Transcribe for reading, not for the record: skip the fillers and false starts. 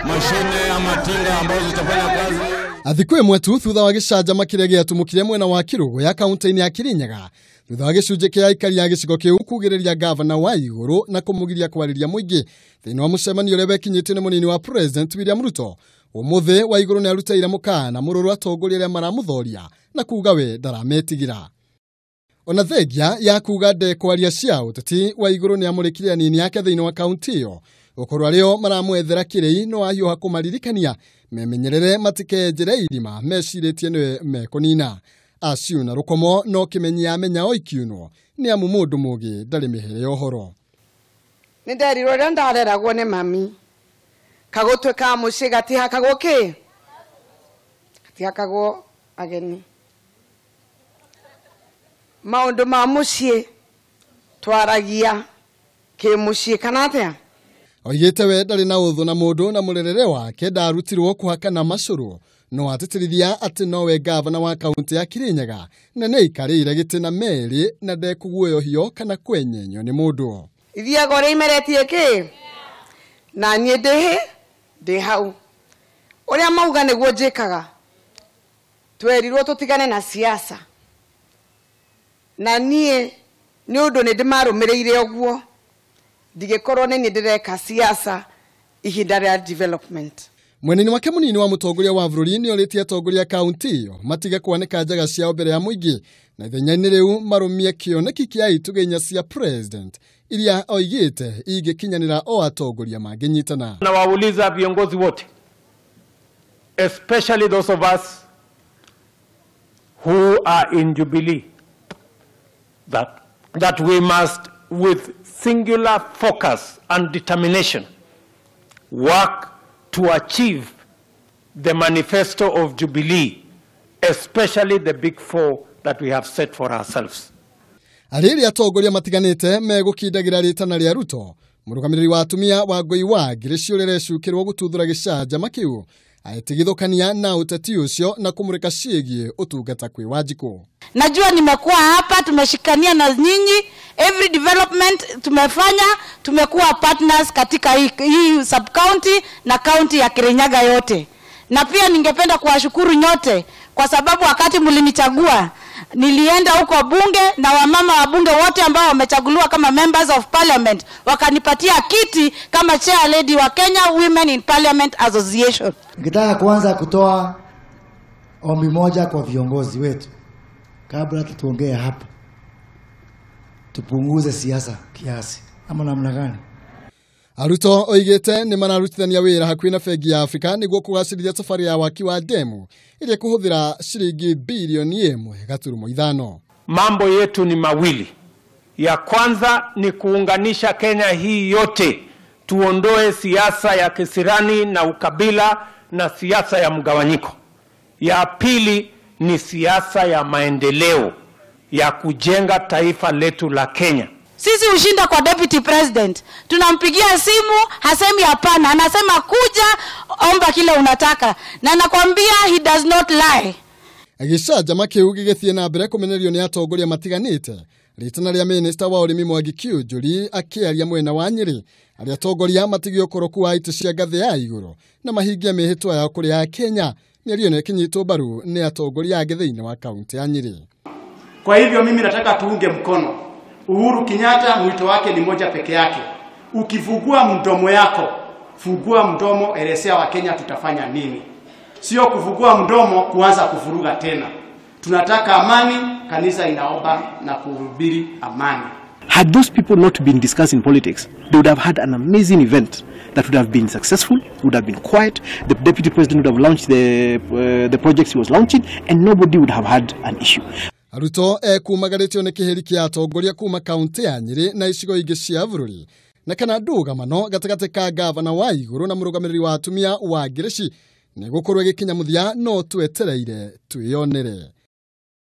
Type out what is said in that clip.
mashine ama tinga ambazo zitafanya kazi. Thikũ ĩmwe tu thutha wa gĩcanjama kĩrĩa gĩatumũkire mwena wa Kĩrũgũya kaunti-inĩ ya Kirinyaga, thutha wa gĩcunjĩ kĩa aikari a gĩcigo kĩu kugĩrĩria gavana wa Igũrũ na kũmũgiria kwarĩria mũingĩ thĩinĩ wa mũcemanio ũrĩa wekinyĩtio nĩ mũnini wa President William Ruto, ũmũthĩ wa Igũrũ nĩ arutĩire mũkana mũrũrũ atongoria arĩa maramũthoria na kuga we ndarametigĩra. Ona thengia ya kuga ndekwaria cia ũteti, wa Igũrũ nĩ amũrĩkire anini ake thĩinĩ wa kaunti ĩyo gũkorwo arĩo maramwethera kĩrĩi no ahiũha kũmaririkania memenyerere matikenjere irima mecirĩtie nĩwe mekũnina. Aciuna na rũkomo no kĩmenyi amenya o ikiunwo nĩ amu mũndũ mũgĩ ndarĩ mĩhere ya ũhoro. Nĩ nderirwo ũrĩa ndareragwo nĩ mami, kagũtwe ka mũciĩ gatihakagwo kĩ? Gatihakagwo ageni. Maũndũ ma mũciĩ twaragia kĩmũciĩ kana atĩa? Oigĩte we ndarĩ na ũthũ na mũndũ na mũrerere wake ndarutirwo kũhakana macũrũ, no atĩtĩrithia atĩ nowe gavana wa kaunti ya Kirinyaga na nĩ aikarĩire gĩtĩ na merĩ na ndekũguoyohio kana kwenyenyio nĩ mũndũ. Ithiaga ũrĩa imeretie kĩ? Na niĩ ndĩ hau. Ũrĩa mauga nĩguo njĩkaga. Twerirwo tũtigane na siasa. Na niĩ nĩ ũndũ nĩ ndĩmarũmĩrĩire ũguo, ndigĩkorwo nĩ niĩ ndĩreka siasa ihinda rĩa development. Mweneni wake mũnini wa mũtongoria wa bũrũri nĩ orĩtie atongoria kaunti ĩyo matige kwanĩka njaga ciao mbere ya mũingĩ na ithenya-inĩ rĩu marũmie kĩoneki kĩa itugĩ inya cia president iria oigĩte ingĩkinyanĩra o atongoria mangĩnyitana. Nawauliza viongozi wote, especially those of us who are in Jubilee, that we must with singular focus and determination work to achieve the manifesto of Jubilee, especially the big four that we have set for ourselves. Arĩrĩ atongoria matiganĩte megũkindagĩra rĩtana rĩa Ruto, mũrũgamĩrĩri wa atumia wa Ngũi wa Ngĩrĩci ũrĩa ũrecukĩrwo gũtuthũra gĩcanjama kĩu atigithũkania na ũteti ũcio na kũmũrĩka ciĩgiĩ ũtungata kwĩ Wanjikũ. Najua nimekuwa hapa, tumeshikania na nyinyi, every development tumefanya, tumekuwa partners katika hii sub county na county ya Kirinyaga yote. Na pia ningependa kuwashukuru nyote kwa sababu wakati mlinichagua nilienda huko bunge na wamama wa bunge wote ambao wamechaguliwa kama members of parliament wakanipatia kiti kama chair lady wa Kenya Women in Parliament Association. Ningetaka kuanza kutoa ombi moja kwa viongozi wetu kabla tuongee hapa. Tupunguze siasa kiasi ama namna gani? Ruto oigĩte nĩ mararutithania wĩra hakuhĩ na bengi ya Afrika nĩguo kũgacĩrithia thabarĩ ya waki wa demu ĩrĩa ĩkũhũthĩra ciringi bilioni 1.5. Mambo yetu ni mawili. Ya kwanza ni kuunganisha Kenya hii yote, tuondoe siasa ya kisirani na ukabila na siasa ya mgawanyiko. Ya pili ni siasa ya maendeleo ya kujenga taifa letu la Kenya. Sisi ushinda kwa deputy president, tunampigia simu hasemi hapana, anasema kuja omba kile unataka, na nakwambia he does not lie. Gĩcanjama kĩu gĩgĩthiĩ na mbere kũmenererio nĩ atongoria matiganĩte. Rĩtana rĩa minista wa ũrĩmi Mwangi Kiunjuri akĩaria mwena wa Nyĩrĩ, arĩa atongoria matige ũkoroku wa itĩ cia ngathĩ ya igũrũ na mahingie mĩhĩtwa yao kũrĩ Akenya. Mĩario ĩno ĩkĩnyitwo mbaru nĩ atongoria angĩ thĩinĩ wa kaunti ya Nyĩrĩ. Kwa hivyo mimi nataka tuunge mkono Uhuru Kenyatta. Mwito wake ni moja peke yake. Ukifungua mdomo yako, fungua mdomo, elezea Wakenya tutafanya nini. Sio kufungua mdomo kuanza kufuruga tena. Tunataka amani, kanisa inaomba na kuhubiri amani. Had those people not been discussing politics, they would have had an amazing event that would have been successful, would have been quiet. The deputy president would have launched the projects he was launching, and nobody would have had an issue. Ruto ekumagarĩtio nĩ kĩhĩri kĩa atongoria kuma kaunti ya Nyĩrĩ na icigo ingĩ cia bũrũri na kana ndũgamano gatagatĩ ka gavana wa Igũrũ na mũrũgamĩrĩri wa atumia wa Ngĩrĩci nĩ gũkorwo ĩgĩkinya mũthia, no twetereire twĩyonere.